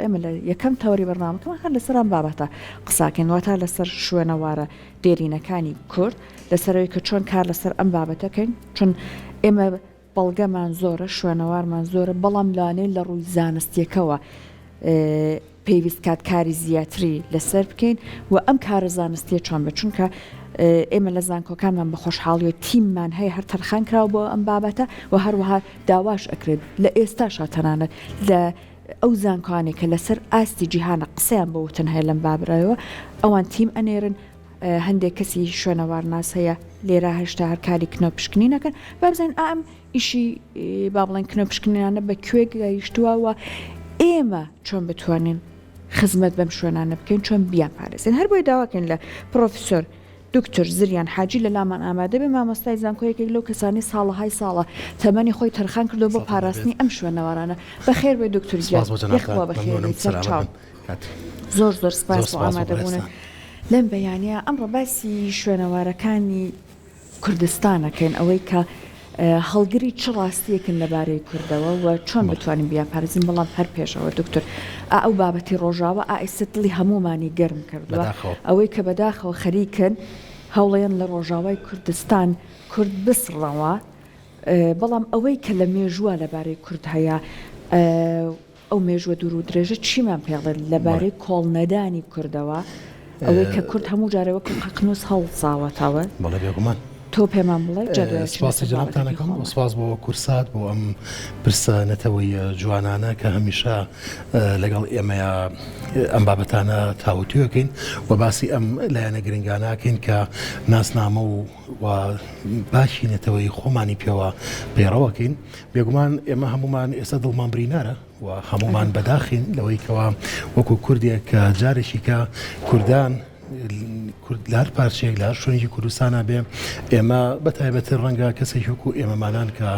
ئێمە لە یەکەم تەوەری بەرنامەکەمان هەر لەسەر ئەم بابەتە قساکەین واتا لەسەر شوێنەوارە دێرینەکانی کورد لەسەرەوەی کە چۆن کار لەسەر ئەم بابەتەکەین چون ئێمە بەڵگەمان زۆرە شوێنەوارمان زۆرە بەڵام لەوانەیە لە ڕووی زانستیەکەوە پێویست کات کاری زیاتری لەسەر بکەین و ئەم کارە زانستیە چۆن بێت چونکە ئێمە لە زانکۆکانمان بە خۆشحاڵی و تیممان هەیە هەر تەرخان کراوە بۆ ئەم بابەتە و هەروەها داواش ئەکرێت لە ئێستاشا تەنانەت لە ئەو زانکۆانەی کە لەسەر ئاستی جیهانە قسەیان بۆ وتن هەیە لەم بابرایەوە ئەوان تیم ئەنێرن هەندێک کەسی شوێنەوارناس هەیە لێرە هێشتا هەر کاری کنە پشکنین ئەکەن با بزانین ئا ئەم ئیشی با بڵێن کنە پشکنینانە بە کوێ گەیشتووە و ئێمە چۆن بتوانین خزمەت بەم شوێنانە بکەین چۆن بیان پارێزین هەر بۆیە داواکەین لە پرۆفیسۆر دکتۆر زریان حاجی لە لامان ئامادە بێ مامۆستای زانکۆ یەکێک لەو کەسانی ساڵەهای ساڵە تەمەنی خۆی تەرخان کردو بۆ پاراستنی ئەم شوێنەوارانە بەخێر بێ دکتۆر گیان یەخوا بەخێر بێی سەرچاو. زۆر زۆر سپاس بۆ ئامادەبوونت لەم بەیانە. ئەمڕۆ باسی شوێنەوارەکانی کوردستان ئەکەین، ئەوەی کە هەڵگری چ ڕاستیەکن لەبارەی کوردەوە و چۆن بتوانین بیانپارێزین. بەڵام هەر پێشەوە دکتۆر ئا ئەو بابەتی ڕۆژاوا ئا ئیستا دڵی هەموومانی گەرم کردووە، ئەوەی کە بەداخەوە خەریکن هەوڵێن لە ڕۆژاوای کوردستان کورد بسڕنەوە، بەڵام ئەوەی کە لە مێژووە لەبارەی کورد هەیە ئەو مێژووە دوور و درێژە چیمان پێڵێت لەبارەی کۆڵنەدانی کوردەوە؟ ئەوەی کە کورد هەموو جارێ وەکو قەقنووس هەڵساوەتەوە. بەڵێ بێگومان. تۆ پێمان بڵێ جا دوای ئەچینە سپاسی سەر جەنابتان بابەتەکەی ئەکەم و خۆمان. سپاس بۆ کورسات بۆ ئەم پرسە نەتەوەییە جوانانە کە هەمیشە لەگەڵ ئێمەیا ئەم بابەتانە تاوتوێ ئەکەین و باسی ئەم لایەنە گرنگانە ئەکەین کە ناسنامە و و باکی نەتەوەیی خۆمانی پێوە پەیڕەو ئەکەین. بێگومان ئێمە هەموومان ئێستا دڵمان برینارە و هەموومان بەداخین لەوەی کەوا وەکو کوردێک کە جارێکی کە کوردان کورد لە هەر پارچەیەک لە هەر شوێنێکی کوردستانە بێ ئێمە بە تایبەتر ڕەنگە کەسێکی وەکو ئێمەمانان کە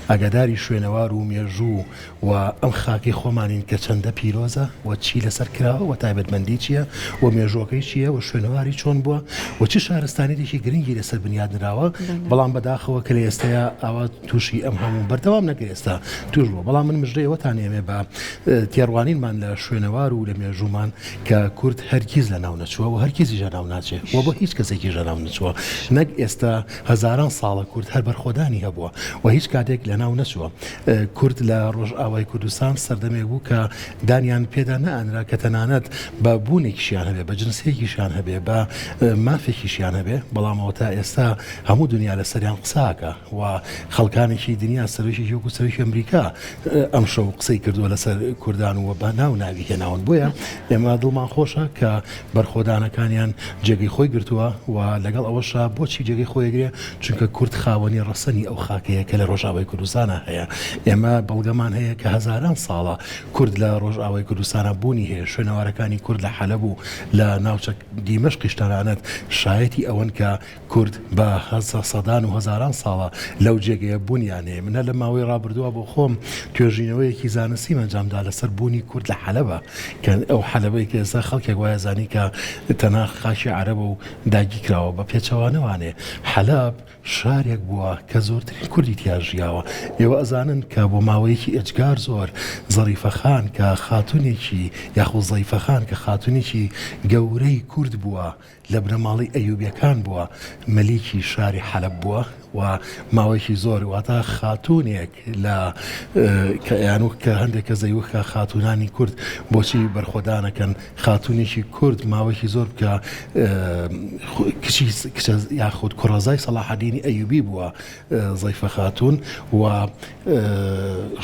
ئاگاداری شوێنەوار و مێژوو و ئەم خاکەی خۆمانین کە چەندە پیرۆزە و چی لەسەر کراوە و تایبەتمەندی چییە و مێژووەکەی چییە و شوێنەواری چۆن بووە و چ شارستانیەتێکی گرنگی لەسەر بنیاد نراوە بەڵام بەداخەوە کە لە ئێستەیا ئاوا تووشی ئەم هەموو بەردەوام نەک ئێستا توش بووە بەڵام من مژدەی ئەوەتان ئێمێ بە تێڕوانینمان لە شوێنەوار و لە مێژوومان کە کورد هەرگیز لە ناو نەچووە و هەرگیزیش لە ناو ناچێ و بۆ هیچ کەسێکیش لە ناو نەچووە نەک ئێستا هەزاران ساڵە کورد هەر بەرخۆدانی هەبووە و هیچ کاتێک لە ناو نەچووە کورد لە ڕۆژئاوای کوردستان سەردەمێک بوو کە دانیان پێدا نەئەنرا کە تەنانەت بە بوونێکیشیان هەبێ بە جنسیەکیشیان هەبێ بە مافێکیشیان هەبێ بەڵام ئەوە تا ئێستا هەموو دنیا لەسەریان قساکە و خەڵکانێکی دنیا سەرۆکێکی وەکو سەرۆکی ئەمریکا ئەمشەو قسەی کردووە لەسەر کوردان و بە ناو ناوی هێناون بۆیە ئێمە دڵمان خۆشە کە بەرخۆدانەکانیان جێگەی خۆی گرتووە و لەگەڵ ئەوەشا بۆچی جێگەی خۆی گرێ چونکە کورد خاوەنی ڕەسەنی ئەو خاکەیە کە لە ڕۆژاوای کوردستانە هەیە ئێمە بەڵگەمان هەیە کە هەزاران ساڵە کورد لە ڕۆژاوای کوردستانە بوونی هەیە شوێنەوارەکانی کورد لە حەلەب و لە ناوچە دیمەشقیش تەنانەت شایەتی ئەوەن کە کورد بە سەدان و هەزاران ساڵە لەو جێگەیە بوونیان هەیە. من هەر لە ماوەی ڕابردووە بۆ خۆم توێژینەوەیەکی زانستیم ئەنجام دا لەسەر بوونی کورد لە حەلەبە کە ئەو حەلەبەی کە ئێستا خەڵکێک وایە زانی کە تەنها خاکی عەرەبە و داگیرکراوە بە پێچەوانەوانێ حەلەب شارێک بووە کە زۆرترین کوردی تیا ژیاوە. ئێوە ئەزانن کە بۆ ماوەیەکی ئێجگار زۆر زەریفە خان کە خاتوونێکی یاخود زەیفە خان کە خاتوونێکی گەورەی کورد بووە لە بنەماڵەی ئەیوبیەکان بووە، مەلیکی شاری حەلەب بووە و ماوەیەکی زۆر واتە خاتوونێک لە کە ئەیان وت کە هەندێک کەس دەیوت کە خاتوونانی کورد بۆچی بەرخۆدانەکەن خاتوونێکی کورد ماوەیەکی زۆر کە کچی کچە یاخود کوڕەزای سەڵاحەدینی ئەیوبی بووە زەیفە خاتوون و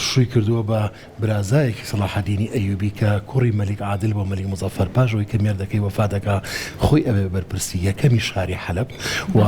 شووی کردووە بە برازایەکی سەڵاحەدینی ئەیوبی کە کوڕی مەلیک عادل بووە، مەلیک موزەفەر پاش ئەوەی کە مێردەکەی وەفات دەکا خۆی ئەبێ بە بەرپرسی یەکەمی شاری حەلەب و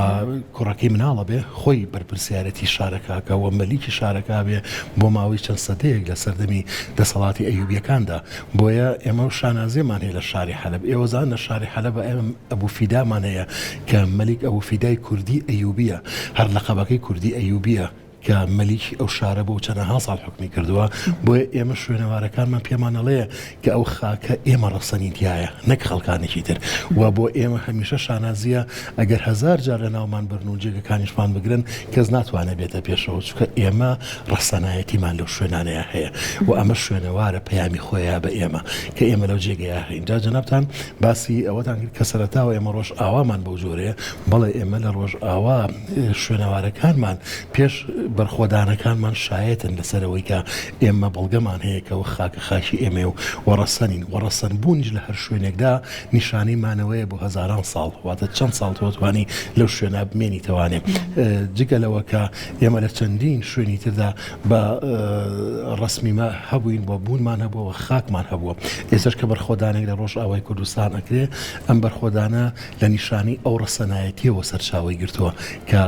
کوڕەکەی مناڵ ئەبێ خۆی بەرپرسیارەتی شارەکە ئەکا و مەلیکی شارەکە ئەبێ بۆ ماوەی چەند سەدەیەک لە سەردەمی دەسەڵاتی ئەیوبیەکاندا. بۆیە ئێمە شانازیمان هەیە لە شاری حەلەب. ئێوە زان لە شاری حەلەب ئێمە ئەبو فیدامان هەیە کە مەلیک ئەبو فیدای کوردی ئەیوبیە هەر لەقەبەکەی کوردی ئەیوبیە. کە مەلیکی ئەو شارە بووە و چەنەها ساڵ حوکمی کردووە، بۆیە ئێمە شوێنەوارەکانمان پێمان ئەڵێ کە ئەو خاکە ئێمە ڕەسەنی تیایە نەک خەڵکانێکی تر و بۆ ئێمە هەمیشە شانازییە ئەگەر هەزار جار لەناومان برن و جێگەکانیشمان بگرن کەس ناتوانێت بێتە پێشەوە چونکە ئێمە ڕەسەنایەتیمان لەو شوێنانەیا هەیە و ئەمە شوێنەوارە پەیامی خۆیە بە ئێمە کە ئێمە لەو جێگەیا هەین. جا جەنابتان باسی ئەوەتان کرد کە سەرەتاوە ئێمە ڕۆژئاوامان بەو جۆرەیە، بەڵێ ئێمە لە ڕۆژئاوا شوێنەوارەکانمان پێش بەرخۆدانەکانمان شایەتن لەسەر ئەوەی کە ئێمە بەڵگەمان هەیە کە ئەوە خاکە خاکی ئێمەیە و وە ڕەسەنین وە ڕەسەن بوونیش لە هەر شوێنێکدا نیشانەی مانەوەیە بۆ هەزاران ساڵ واتە چەند ساڵ تۆ توانی لەو شوێنە بمێنیتەوانێ جگە لەوە کە ئێمە لە چەندین شوێنی تردا بە ڕەسمی مە هەبووین بۆ بوونمان هەبووە و خاکمان هەبووە ئێستاش کە بەرخۆدانێک لە ڕۆژئاوای کوردستان ئەکرێ ئەم بەرخۆدانە لە نیشانەی ئەو ڕەسەنایەتیەوە سەرچاوەی گرتووە کە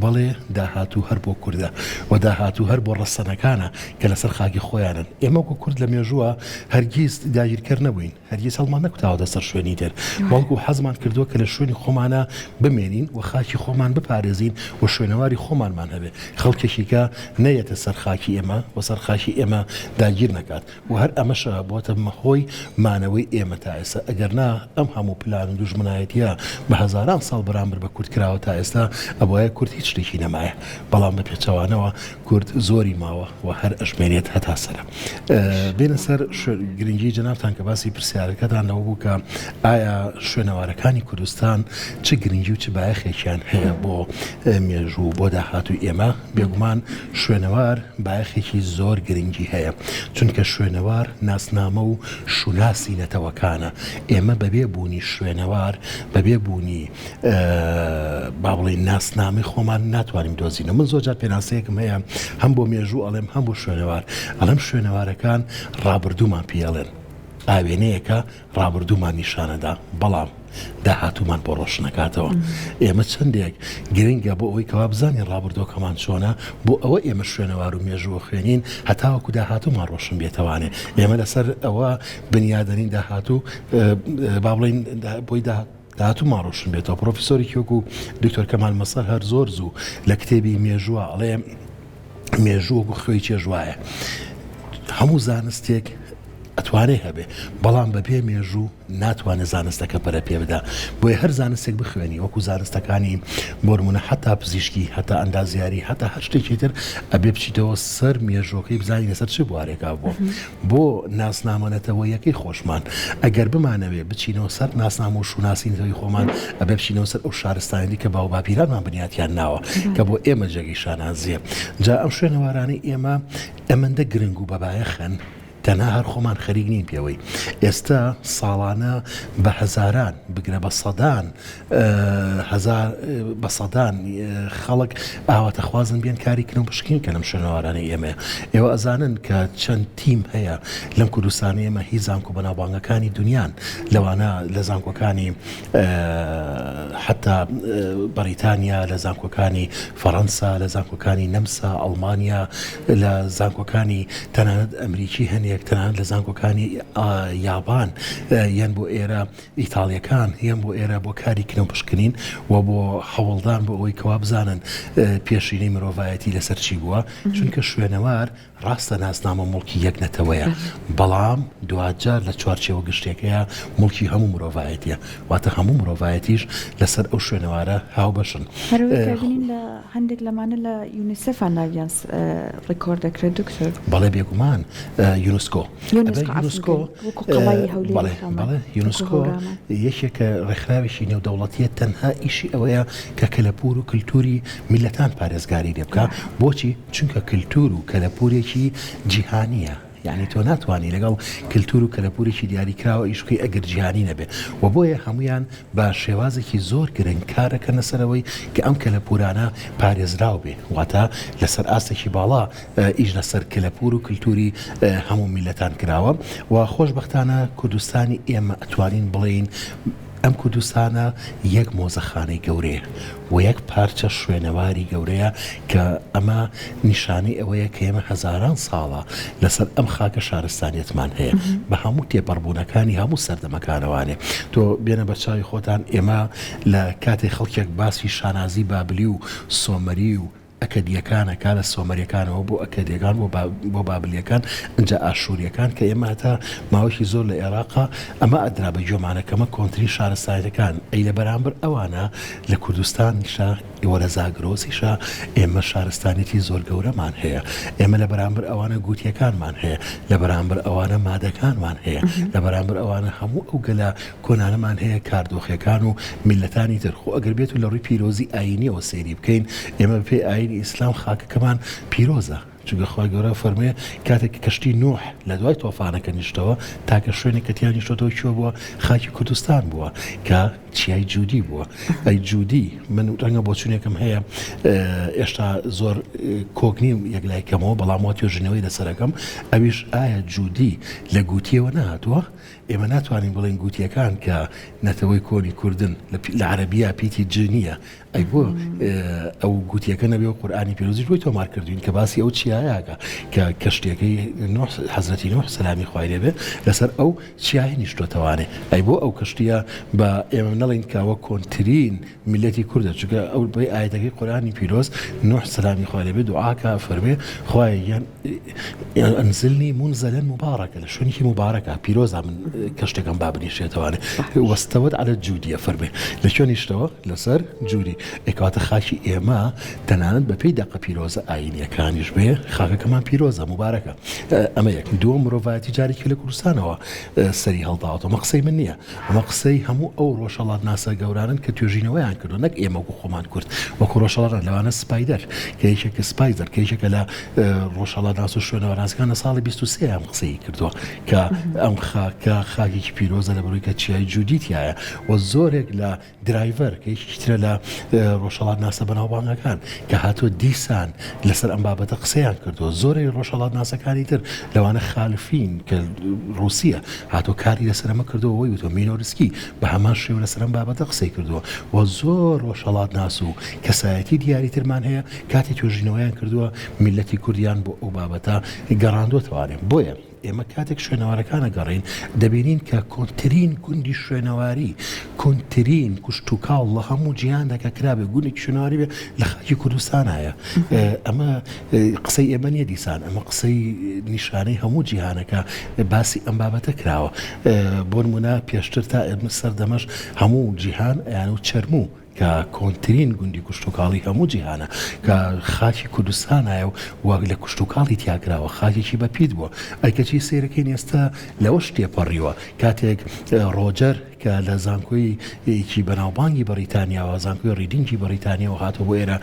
بەڵێ داهاتوو هەر بۆ کوردە و داهاتوو هەر بۆ ڕەسەنەکانە کە لەسەر خاکی خۆیانن. ئێمە وەکو کورد لە مێژووە هەرگیز داگیرکەر نەبووین، هەرگیز هەڵمان نەکوتاوەتە سەر شوێنی تر، بەڵکو حەزمان کردووە کە لە شوێنی خۆمانا بمێنین و خاکی خۆمان بپارێزین و شوێنەواری خۆمانمان هەبێ، خەڵکێکی کە نەیەتە سەر خاکی ئێمە و سەر خاکی ئێمە داگیر نەکات. و هەر ئەمەشە بۆتە هۆی مانەوەی ئێمە تا ئێستا، ئەگەر نا ئەم هەموو پلان و دوژمنایەتیە بە هەزاران ساڵ بەرامبەر بە کورد کراوە تا ئێستا ئەبوایە کورد هیچ شتێکی نەمایە، بەڵام بە پێچەوانەوە کورد زۆری ماوە و هەر ئەشمێنێت هەتا سەرە. بێنە سەر گرنگی جەنابتان کە باسی پرسیارەکەتان لەوە بوو کە ئایا شوێنەوارەکانی کوردستان چ گرنگی و چ بایەخێکیان هەیە بۆ مێژوو و بۆ داهاتووی ئێمە؟ بێگومان شوێنەوار بایەخێکی زۆر گرنگی هەیە، چونکە شوێنەوار ناسنامە و شوناسی نەتەوەکانە، ئێمە بەبێ بوونی شوێنەوار، بەبێ بوونی با بڵێین ناسنامەی خۆمان ناتوانین بدۆزینەوە. من زۆر جار پێناسەیەکم هەیە هەم بۆ مێژوو ئەڵێم هەم بۆ شوێنەوار، ئەڵێم شوێنەوارەکان ڕابردوومان پێ ئەڵێن، ئاوێنەیەکە ڕابردوومان نیشانەدا، بەڵام داهاتوومان بۆ ڕۆشنەکاتەوە. ئێمە چەندێک گرنگە بۆ ئەوەی کەوا بزانین ڕابردووەکەمان چۆنە، بۆ ئەوە ئێمە شوێنەوار و مێژوو ئەخوێنین هەتاوەکو داهاتوومان ڕۆشن بێتەوانێ. ئێمە لەسەر ئەوە بنیادەنین داهاتوو با بڵێین بۆی داهاتوومان ڕۆشن بێتەوە. پڕۆفیسۆرێکی وەکو دکتۆر کەمال مەسەر هەر زۆر زوو لە کتێبی مێژووە ئەڵێ مێژوو وەکو خوێی چێژ وایە. هەموو زانستێک ئەتوانێ هەبێ بەڵام بە بێ مێژوو ناتوانێ زانستەکە پەرە پێ بدا بۆیە هەر زانستێک بخوێنی وەکو زانستەکانی بۆرمونە حتا پزیشکی هەتا ئەندازیاری هەتا هەر شتێکی تر ئەبێ بچیتەوە سەر مێژوەکەی بزانی لەسەر چ بوارێکا بووە بۆ ناسنامە نەتەوەیەکەی خۆشمان ئەگەر بمانەوێ بچینەوە سەر ناسنامە و شوناسی نەتەوەی خۆمان ئەبێ بچینەوە سەر ئەو شارستانیەتی کە باوباپیرانمان بنیاتیان ناوە کە بۆ ئێمە جێگەی شانازیە جا ئەم شوێنەوارانەی ئێمە ئەمەندە گرنگ و بەبایەخن تەنها هەر خۆمان خەریک نین پێوەی. ئێستا ساڵانە بە هەزاران، بگرە بە سەدان هەزار، بە سەدان خەڵک ئاواتەخوازن بێن کاری کن و پشکنین کەن لەم شوێنەوارانەی ئێمەیە. ئێوە ئەزانن کە چەند تیم هەیە لەم کوردستانەی ئێمە هی زانکۆ بەناوبانگەکانی دونیان، لەوانە لە زانکۆکانی حەتا بەڕیتانیا، لە زانکۆکانی فەڕەنسا، لە زانکۆکانی نەمسا، ئەڵمانیا، لە زانکۆکانی تەنانەت ئەمریکی هەنێک، تەنانەت لە زانکۆکانی یابان یەن بۆ ئێرە، ئیتاڵیەکان یەن بۆ ئێرە بۆ کاری کنە و پشکنین و بۆ هەوڵدان بۆ ئەوەی کەوا بزانن پێشینەی مرۆڤایەتی لەسەر چی بووە، چونکە شوێنەوار ڕاستە ناسنامە موڵکی یەک نەتەوەیە، بەڵام دواجار لە چوارچێوە گشتیەکەیا موڵکی هەموو مرۆڤایەتیە، واتە هەموو مرۆڤایەتیش لەسەر ئەو شوێنەوارە هاوبەشن. هەروەک دەبینین لە هەندێک لەمانە لە یونیسێفا ناویان ڕیکۆرد دەکرێت دکتۆر. بەڵێ بێگومان یونسکۆ. یونسکۆ وەکو قەڵای هەولێری خۆمان. بەڵێ یونسکۆ یەکێکە ڕێکخراوێکی نێودەوڵەتیە تەنها ئیشی ئەوەیە کە کەلەپوور و کلتوری میللەتان پارێزگاری لێ بکا، بۆچی؟ چونکە کلتور و کەلەپورێکی جیهانیە یانی تۆ ناتوانی لەگەڵ کلتور و کەلەپورێکی دیاریکراوە ئیش بکەی ئەگەر جیهانی نەبێ و بۆیە هەمویان بە شێوازێکی زۆر گرنگ کارەکەنە سەرەوەی کە ئەم کەلەپورانە پارێزراو بێ واتە لەسەر ئاستێکی باڵا ئیش لەسەر کەلەپور و کلتوری هەموو میلەتان کراوە و خۆشبەختانە کوردستانی ئێمە ئەتوانین بڵێین ئەم کوردستانە یەک مۆزەخانەی گەورەیە و یەک پارچە شوێنەواری گەورەیە کە ئەمە نیشانەی ئەوەیە کە ئێمە هەزاران ساڵە لەسەر ئەم خاکە شارستانیەتمان هەیە بە هەموو تێپەڕبوونەکانی هەموو سەردەمەکانەوانێ تۆ بێنە بەرچاوی خۆتان ئێمە لە کاتێ خەڵکێک باسی شانازی بابلی و سۆمەری و. ئەکەدییەکان ئەکا لە سۆمەریەکانەوە بۆ ئەکەدیەکان بۆ بۆ بابلیەکان ئنجا ئاشوریەکان کە ئێمە هەتا ماوەیەکی زۆر لە ئێراقا ئەمە ئەدرا بە گوێمانە کەمە کۆنترین شارستانیەتەکان ئەی لە بەرامبەر ئەوانە لە کوردستانیشا وە لە زاگرۆسیشا ئێمە شارستانیەتی زۆر گەورەمان هەیە ئێمە لە بەرامبەر ئەوانە گوتیەکانمان هەیە لە بەرامبەر ئەوانە مادەکانمان هەیە لە بەرامبەر ئەوانە هەموو ئەو گەلە کۆنانەمان هەیە کاردۆخیەکان و میللەتانی تر، خۆ ئەگەر بێتو لە ڕووی پیرۆزی ئایینیەوە سەیری بکەین ئێمە بە پێی ئایینی ئیسلام خاکەکەمان پیرۆزە، چونکە خوای گەورە فەرمووێ کاتێک کە کەشتی نوح لە دوای تۆفانەکە نیشتەوە تاکە شوێنێک کە تیا نیشتۆتەوە کوێ بووە؟ خاکی کوردستان بووە کە چیای جودی بووە. ئەی جودی من ڕەنگە بۆچوونێکم هەیە ئێشتا زۆر کۆک نیم یەکلای کەمەوە بەڵام وا توێژینەوەی لەسەرەکەم ئەویش ئایا جودی لە گوتیەوە نەهاتووە؟ ئێمە ناتوانین بڵێین گوتییەکان کە نەتەوەی کۆنی کوردن لە عەرەبییا پیتی ج نییە، ئەی بۆ ئەو گوتییەکە نەبێ و قورئانی پیرۆزیش بۆی تۆمار کردووین کە باسی ئەو چیایەکە کە کەشتییەکەی نوح حەزرەتی نوح سەلامی خوای لێ بێ لەسەر ئەو چیایە نیشتۆتەوانێ، ئەی بۆ ئەو کەشتییە بە ئێمە نەڵێین کە ئەوە کۆنترین میللەتی کوردە چونکە ئەو بەی ئایەتەکەی قورئانی پیرۆز نوح سەلامی خوای لێ بێ دوعا کە فەرمێ خوایە گیان ئەنزلنی مونزەلەن موبارەکە لە شوێنێکی موبارەکە پیرۆزا من کەشتەکەم با بنیشێتەوانێ وەستەوەت عەلە جودیە فەرمێ لە کوێ نیشتەوە لەسەر جودی ئێکاتە خاکی ئێمە تەنانەت بە پێی دەقە پیرۆزە ئایینیەکانیش بێ خاکەکەمان پیرۆزە موبارەکە ئەمە یەک دووەم مرۆڤایەتی جارێکی لە کوردستانەوە سەری هەڵداوەتەوە مە قسەی من نییە ئەمە قسەی هەموو ئەو ڕۆژهەڵاتناسە گەورانەن کە توێژینەوەیان کردووە نەک ئێمە وەکو خۆمان کورد وەکو ڕۆژهەڵاتناس لەوانە سپایدەر کە یەکێکە سپایزەر کە یەکێکە لە ڕۆژهەڵاتناس و شوێنەوارناسەکان لە ساڵی 23 ئەم قسەی کردووە کە ئەم خاکە خاکێکی پیرۆزە لە بەروی کە چیای جودی تایە و زۆرێک لە درایڤەر کە یەکێکی ترە لە ڕۆژهەڵاتناسە بەناوبانگەکان کە هاتووە دیسان لەسەر ئەم بابەتە قسەیان کردووە، زۆرێک لە ڕۆژهەڵاتناسەکانی تر لەوانە خالفین کە ڕووسییە هاتووە کاری لەسەر ئەمە کردووە وەی وتووە، مینۆرسکی بە هەمان شێوە لەسەر ئەم بابەتە قسەی کردووە و زۆر ڕۆژهەڵاتناس و کەسایەتی دیاری ترمان هەیە کاتی توێژینەوەیان کردووە میللەتی کوردیان بۆ ئەو بابەتە گەڕاندووەتەوانێ بۆیە ئێمە کاتێک شوێنەوارەکان ئەگەڕێین دەبینین کە کۆنترین گوندی شوێنەواری، کۆنترین کشتوکاڵ لە هەموو جیهاندا کە کرابێ گوندێکی شوێنەواری بێ لە خاکی کوردستانایە. ئەمە قسەی ئێمە نییە دیسان ئەمە قسەی نیشانەی هەموو جیهانە کە باسی ئەم بابەتە کراوە. بۆ نموونە پێشتر تا سەردەمەش هەموو جیهان ئەیانوت چەرموو. کە کۆنترین گوندی کوشتوکاڵی هەموو جیهانە کە خاکی کوردستانایە و وەک لە کوشتوکاڵی تیا کراوە خاکێکی بە پیت بووە ئەی کەچی سەیرەکەین ئێستا لەوەش تێپەڕیوە کاتێک ڕۆجەر کە لە زانکۆی یەکی بەناوبانگی بەڕیتانیاوە زانکۆی ڕیدینگی بەڕیتانیاوە هاتووە بۆ ئێرە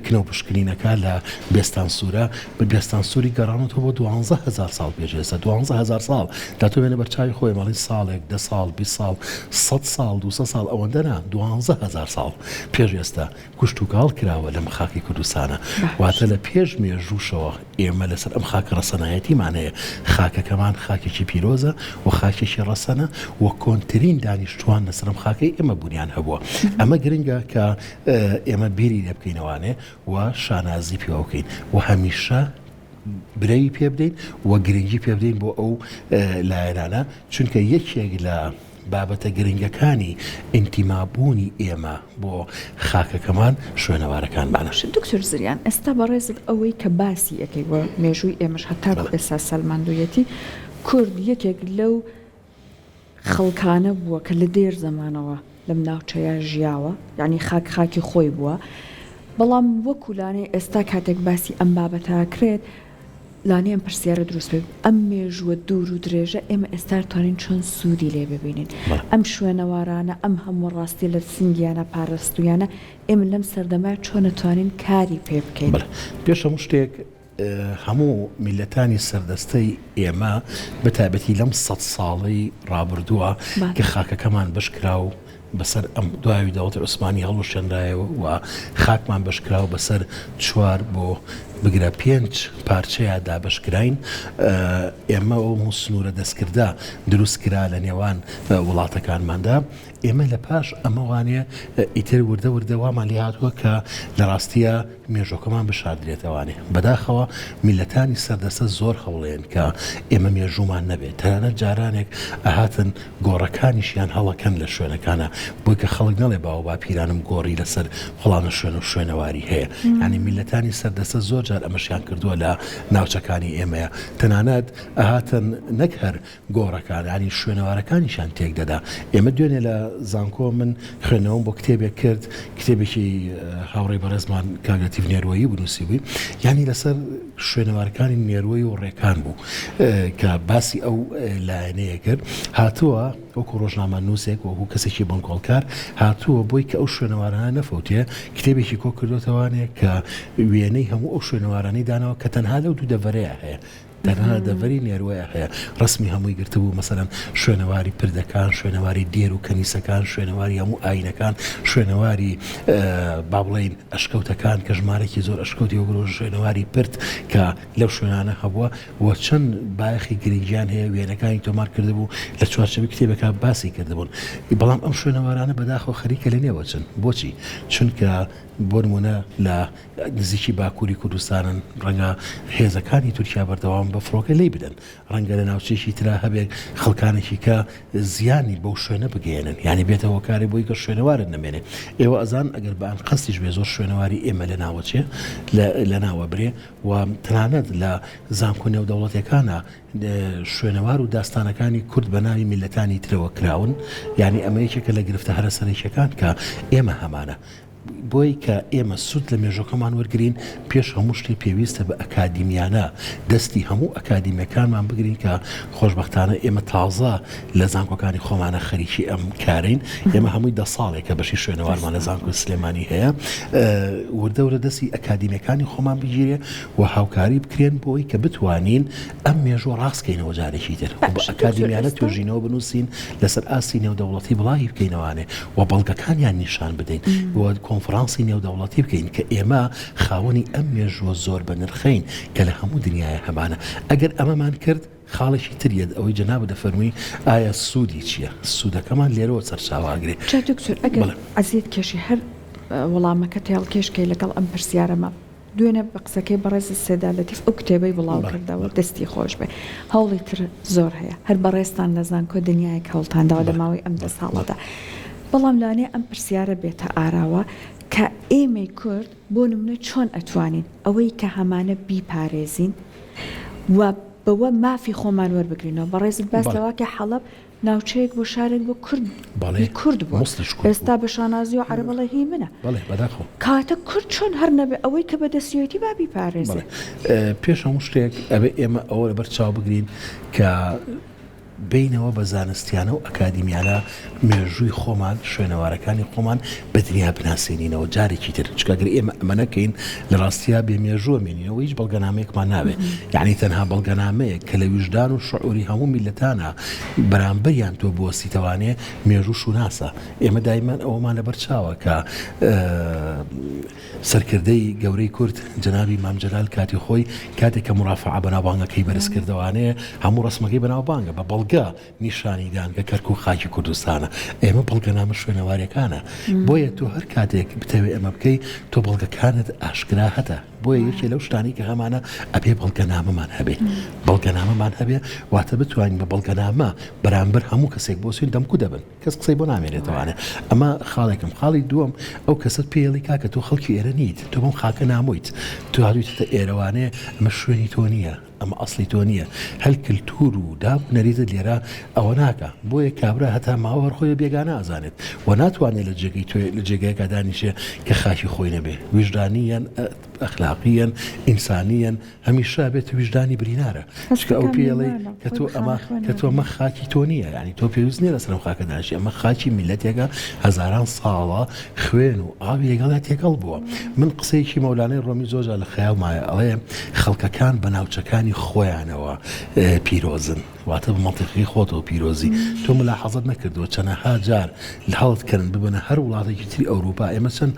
کنە و پشکنینەکە لە بێستانسوورە بە بێستانسووری گەڕانەوە بۆ 12000 ساڵ پێش ئێستا 12000 ساڵ دا تۆ بێنە بەرچاوی خۆی ماڵی ساڵێک دە ساڵ 20 ساڵ 100 ساڵ 200 ساڵ ئەوەندە نا 12000 ساڵ پێش ئێستا کوشت و کاڵ کراوە لەم خاکی کوردستانە واتە لە پێش مێژووشەوە ئێمە لەسەر ئەم خاکە ڕەسەنایەتیمان هەیە خاکەکەمان خاکێکی پیرۆزە و خاکێکی ڕەسەنە و کۆنترین دانیشتوان لەسەر ئەم خاکەی ئێمە بوونیان هەبووە ئەمە گرنگە کە ئێمە بیری لێ بکەینەوانێ و شانازی پێوە بکەین و هەمیشە برەوی پێ بدەین و گرنگی پێ بدەین بۆ ئەو لایەنانە چونکە یەکێک لە بابەتە گرنگەکانی ئینتیمابوونی ئێمە بۆ خاکەکەمان شوێنەوارەکانمانە. دکتۆر زریان ئێستا بەڕێزت ئەوەی کە باسی ئەکەی و مێژووی ئێمەش هەتاکو ئێستا سەلماندوویەتی کورد یەکێک لەو خەڵکانە بووە کە لە دێر زەمانەوە لەم ناوچەیە ژیاوە یانی خاک خاکی خۆی بووە بەڵام وەکو لانەیە ئێستا کاتێک باسی ئەم بابەتە ئەکرێت لانەیە ئەم پرسیارە دروست بێت ئەم مێژووە دوور و درێژە ئێمە ئێستا توانین چۆن سوودی لێ ببینین ئەم شوێنەوارانە ئەم هەموو ڕاستیە لە سنگیانە پارستویانە ئێمە لەم سەردەمە چۆن ئەتوانین کاری پێ بکەین؟ پێش هەموو شتێک هەموو میللەتانی سەردەستەی ئێمە بە تایبەتی لەم سەد ساڵەی ڕابردووە کە خاکەکەمان بەش کرا و بەسەر ئەم دوای دەوڵەتی عوسمانی هەڵوەشێنرایەوە و خاکمان بەش کرا و بەسەر چوار بۆ بگرە پێنج پارچەیا دابەش کراین، ئێمە ئەو سنوورە دەستکردە دروست کرا لە نێوان وڵاتەکانماندا، ئێمە لە پاش ئەمەوانێ ئیتر وردە وردە وامان لێ هاتووە کە لە ڕاستییا مێژووەکەمان بشاردرێتەوانێ. بەداخەوە میللەتانی سەردەستە زۆر هەوڵێن کە ئێمە مێژوومان نەبێ، تەنانەت جارانێک ئەهاتن گۆڕەکانیشیان هەڵەکەن لە شوێنەکانا بۆی کە خەڵک نەڵێ باوەباپیرانم گۆڕی لەسەر فڵانە شوێن و شوێنەواری هەیە. یانی میللەتانی سەردەستە زۆر جار ئەمەشیان کردووە لە ناوچەکانی ئێمەیا. تەنانەت ئەهاتن نەک هەر گۆڕەکان یانی شوێنەوارەکانیشیان تێک دەدا. ئێمە دوێنێ لە زانکۆ من خوێندنەوەم بۆ کتێبێک کرد، کتێبێکی هاوڕێی بەڕێزمان کاک لەتیف نێروەیی بوو نووسیبووی، یانی لەسەر شوێنەوارەکانی نێروەی و ڕێکان بوو کە باسی ئەو لایەنەیە کرد. هاتووە وەکوو ڕۆژنامەنووسێک، وەکوو کەسێکی بنکۆڵکار هاتووە بۆی کە ئەو شوێنەوارانە نەفەوتێ، کتێبێکی کۆ کردۆتەوانێ کە وێنەی هەموو ئەو شوێنەوارانەی داناوە کە تەنها لەو دوو دەڤەرەیا هەیە. تەنها دەڤەری نێروەیە هەیە ڕەسمی هەمووی گرتبوو مەسەلەن شوێنەواری پردەکان شوێنەواری دێر و کەنیسەکان شوێنەواری هەموو ئاینەکان شوێنەواری با بڵێین ئەشکەوتەکان کە ژمارەکی زۆر ئەشکەوتی وەگرۆ شوێنەواری پرد کە لەو شوێنانە هەبووە و چەند بایەخی گرنگیان هەیە وێنەکانی تۆمار کردبوو لە چوارچێوەی کتێبەکە باسی کردبوون بەڵام ئەم شوێنەوارانە بەداخەوە خەریکە لە نێوەچن بۆچی چونکە بۆ نمونە لە نزیکی باکووری کوردستانن، ڕەنگە هێزەکانی تورکیا بەردەوام بە فڕۆکە لێی بدەن، ڕەنگە لە ناوچەیەکی ترا هەبێت خەڵکانێکی کە زیانی بەو شوێنە بگەیەنن، یانی بێتە هۆکارێک بۆی کە شوێنەوارت نەمێنێ. ئێوە ئەزان ئەگەر بە ئەنقەستیش بێ زۆر شوێنەواری ئێمە لەناوەچێ، لەناوەبرێ و تەنانەت لە زانکۆ نێودەوڵەتیەکانا شوێنەوار و داستانەکانی کورد بە ناوی میللەتانی ترەوە کراون، یانی ئەمە یەکێکە لە گرفتە هەرە سەرەکیەکان کە ئێمە هەمانە. بۆی کە ئێمە سوود لە مێژووەکەمان وەرگرین، پێش هەموو شتێ پێویستە بە ئەکادیمیانە دەستی هەموو ئەکادیمیەکانمان بگرین کە خۆشبەختانە ئێمە تازە لە زانکۆکانی خۆمانە خەریکی ئەم کارەین. ئێمە هەمووی دە ساڵێکە بەشی شوێنەوارمان لە زانکۆی سلێمانی هەیە. وردە وردە دەستی ئەکادیمیەکانی خۆمان بگیرێ و هاوکاری بکرێن بۆی کە بتوانین ئەم مێژووە ڕاست کەینەوە جارێکی تر و بە ئەکادیمیانە توێژینەوە بنووسین لەسەر ئاستی نێودەوڵەتی بڵاوی بکەینەوانێ و بەڵگەکانیان نیشان بدەین و کۆنفرانسی نێودەوڵەتی بکەین کە ئێمە خاوەنی ئەم مێژووە زۆر بەنرخەین کە لە هەموو دنیایا هەمانە. ئەگەر ئەمەمان کرد خاڵێکی تر یەت ئەوەی جەنابت دەفەرمووی ئایا سوودی چییە؟ سوودەکەمان لێرەوە سەرچاوە ئەگرێ. جا دکتۆر ئەگەر عەزیەت کێشی هەر وەڵامەکە تێهەڵکێش کەی لەگەڵ ئەم پرسیارەمە. دوێنێ بە قسەکەی بەڕێزت سێدا لەتیف ئەو کتێبەی بڵاو کردەوە دەستی خۆش بێ هەوڵی تر زۆر هەیە هەر بەڕێزتان لە زانکۆ دنیایەک هەوڵتان داوە لە ماوەی ئەم دە ساڵەدا بەڵام لەوانەیە ئەم پرسیارە بێتە ئاراوە کە ئێمەی کورد بۆ نمونە چۆن ئەتوانین ئەوەی کە هەمانە بیپارێزین و بەوە مافی خۆمان وەربگرینەوە بەڕێزت باس لەوە کە حەڵەب ناوچەیەک بۆ شارێک بۆ کورد بەڵێ هی کورد بووە موسڵیش کورد ئێستا بوو. بە شانازی و عەرەب ئەڵێ هی منە بەڵێ بەداخەوە. کەواتە کورد چۆن هەر نەبێ ئەوەی کە بەدەستیەتی با بیپارێزێ. بەڵێ پێش هەموو شتێک ئەبێ ئێمە ئەوە لەبەر چاو بگرین کە بێینەوە بە زانستیانە و ئەکادیمیانە مێژووی خۆمان شوێنەوارەکانی خۆمان بە دنیا بناسێنینەوە جارێکی تر چونکە گەر ئێمە ئەمە نەکەین لە ڕاستیا بێ مێژوو ئەمێنینەوە هیچ بەڵگەنامەیەکمان نابێ یانی تەنها بەڵگەنامەیەک کە لە ویژدان و شعوری هەموو میللەتانا بەرامبەریان تۆ بوەستیتەوانێ مێژوو شوناسە ئێمە دایمەن ئەوەمان لەبەر چاوە کە سەرکردەی گەورەی کورد جەنابی مام جەلال کاتی خۆی کاتێک کە مورافەعە بەناوبانگەکەی بەرز کردەوانێ هەموو ڕەسمەکەی بەناوبانگە بە بەڵگە نیشانی دان کە کەرکوک خاکی کوردستانە ئێمە بەڵگەنامە شوێنەواریەکانە بۆیە تۆ هەر کاتێک بتەوێ ئەمە بکەی تۆ بەڵگەکانت ئاشکرا هەتە بۆیە یەکێ لەو شتانەی کە هەمانە ئەبێ بەڵگەنامەمان هەبێ بەڵگەنامەمان هەبێ واتە بتوانین بە بەڵگەنامە بەرامبەر هەموو کەسێک بۆسین دەمکو دەبن کەس قسەی بۆ نامێنێتەوانێ ئەمە خاڵێکم خاڵی دووەم ئەو کەسەت پێڵی کاکە تۆ خەڵکی ئێرە نیت تۆ بەم خاکە نامۆیت تۆ هاتوویتە ئێرەوانێ ئەمە شوێنی تۆ نییە ئەمە ئەسڵی تۆ نییە هەل کلتور و داب و نەریتت لێرە ئەوە ناکا بۆیە کابرا هەتا ماوە هەر خۆی بە بێگانە ئەزانێت و ناتوانێت لە جێگەی تۆ لە جێگایەکا دانیشێ کە خاکی خۆی نەبێ ویژدانییەن ئەخلاقییەن ئینسانییەن هەمیشە ئەبێت ویژدانی برینارە چونکە ئەو هەستەکان پێی ئەڵێی مێمانە کە خۆی تۆ بە ئەمە خانە خوێن کە تۆ نابینێ. ئەمە خاکی تۆ نییە یانی تۆ پێویست نییە لەسەر ئەم خاکە دانیشی ئەمە خاکی میللەتێکە هەزاران ساڵە خوێن و ئاوی لەگەڵیا تێکەڵ بووە. من قسەیەکی مەولانای ڕۆمی زۆر جار لە خەیاڵمایە ئەڵێ خەڵکەکان بە ناوچەکانی خۆیانەوە پیرۆزن واتە بە مەنتیقەکەی خۆتەوە پیرۆزی تۆ ملاحەزەت نەکردووە چەنەها جار هەڵت کەن ببەنە هەر وڵاتێکی تری ئەوروپا ئێمە چەند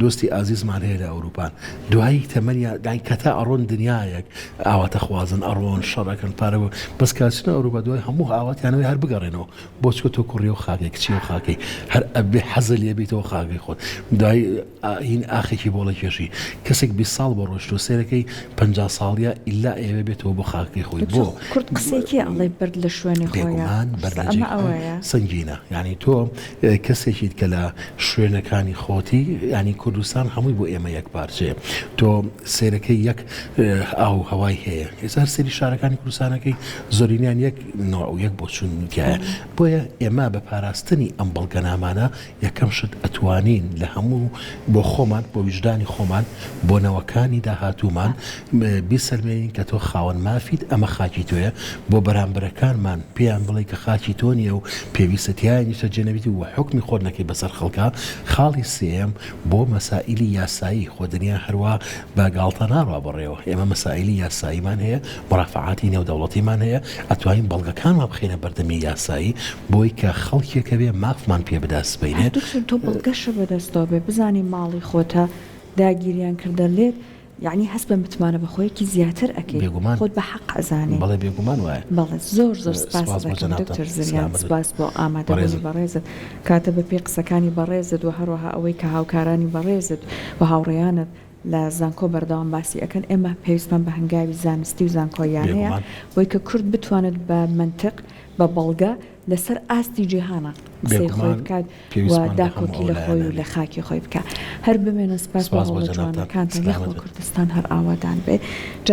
دۆستی ئازیزمان هەیە لە ئەوروپان دوای. دوایی تەمەنیا دای کەتا ئەڕۆن دنیایەک ئاواتەخوازن ئەڕۆن شەڕەکەن پارە بۆ بەس کاچنە ئەوروپا دوای هەموو ئاواتیانەوەی هەر بگەڕێنەوە بۆ چکە تۆ کوڕی و خاکەی کچی و خاکەی هەر ئەبێ حەزە لێ بیتەوە خاکەی خۆت دوای هین ئاخێکی بۆڵە کێشی کەسێک 20 ساڵ بۆ ڕۆشتۆ سێرەکەی 50 ساڵیە ئیلا ئەیەوێ بێتەوە بۆ خاکەی خۆی بۆ کورد قسەی کێ ئەڵێ بەرد لە شوێنی خۆیە بێگومان بەرد لە جێی خۆی سەنگینە یانی تۆ کەسێکیت کە لە شوێنەکانی خۆتی یانی کوردستان هەمووی بۆ ئێمە یەک پارچەیە تۆ سێرەکەی یەک ئاو هەوای هەیە ئێستا هەر سەیری شارەکانی کوردستانەکەی زۆرینیان یەک نوع و یەک بۆچوون تیایە بۆیە ئێمە بە پاراستنی ئەم بەڵگەنامانە یەکەم شت ئەتوانین لە هەموو بۆ خۆمان بۆ ویژدانی خۆمان بۆ نەوەکانی داهاتوومان بیسەلمێنین کە تۆ خاوەن مافیت ئەمە خاکی تۆیە بۆ بەرامبەرەکانمان پێیان بڵێی کە خاکی تۆ نییە و پێویستە تیایا نیشتەجێ نەبیت و حوکمی خۆت نەکەی بەسەر خەڵکا خاڵی سێیەم بۆ مەسائیلی یاسایی خۆ دنیا هەروا بە گاڵتە ناڕوا بەڕێوە ئێمە مەسائیلی یاساییمان هەیە مورافەعاتی نێودەوڵەتیمان هەیە ئەتوانین بەڵگەکانمان بخەینە بەردەمی یاسایی بۆی کە خەڵکێک هەبێ مافمان پێ بدا سبەینێ. دکتۆر تۆ بەڵگەشە بەدەستەوە بێ بزانی ماڵی خۆتە داگیریان کردە لێت یەعنی هەست بە متمانە بەخۆیەکی زیاتر ئەکەی بێگومان خۆت بە حەق ئەزانی. بەڵێ بێگومان وایە. بەڵێ زۆر زۆر سپاست سپاس بۆ دەکەم جەنابتان دکتۆر زریان سلامەت بن سپاس بۆ ئامادەبوونی بەڕێزم. بەڕێزت کاتە بە پێی قسەکانی بەڕێزت وە هەروەها ئەوەی کە هاوکارانی بەڕێزت و هاوڕێیانت لە زانکۆ بەردەوام باسی ئەکەن ئێمە پێویستمان بە هەنگاوی زانستی و زانکۆییانەیە بێگومان. بۆی کە کورد بتوانێت بە مەنتق بە بەڵگە لەسەر ئاستی جیهانا قسەی خۆی بێگومان بکات و پێویستمان بە هەموو داکۆکی ئەو لە خۆی و لایەنانەیە. لە خاکی خۆی بکا. هەر بمێنن سپاس بۆ سپاس بۆ هەوڵە جەنابتان جوانەکانتان سلامەت یاخوا بن. کوردستان هەر ئاوادان بێ.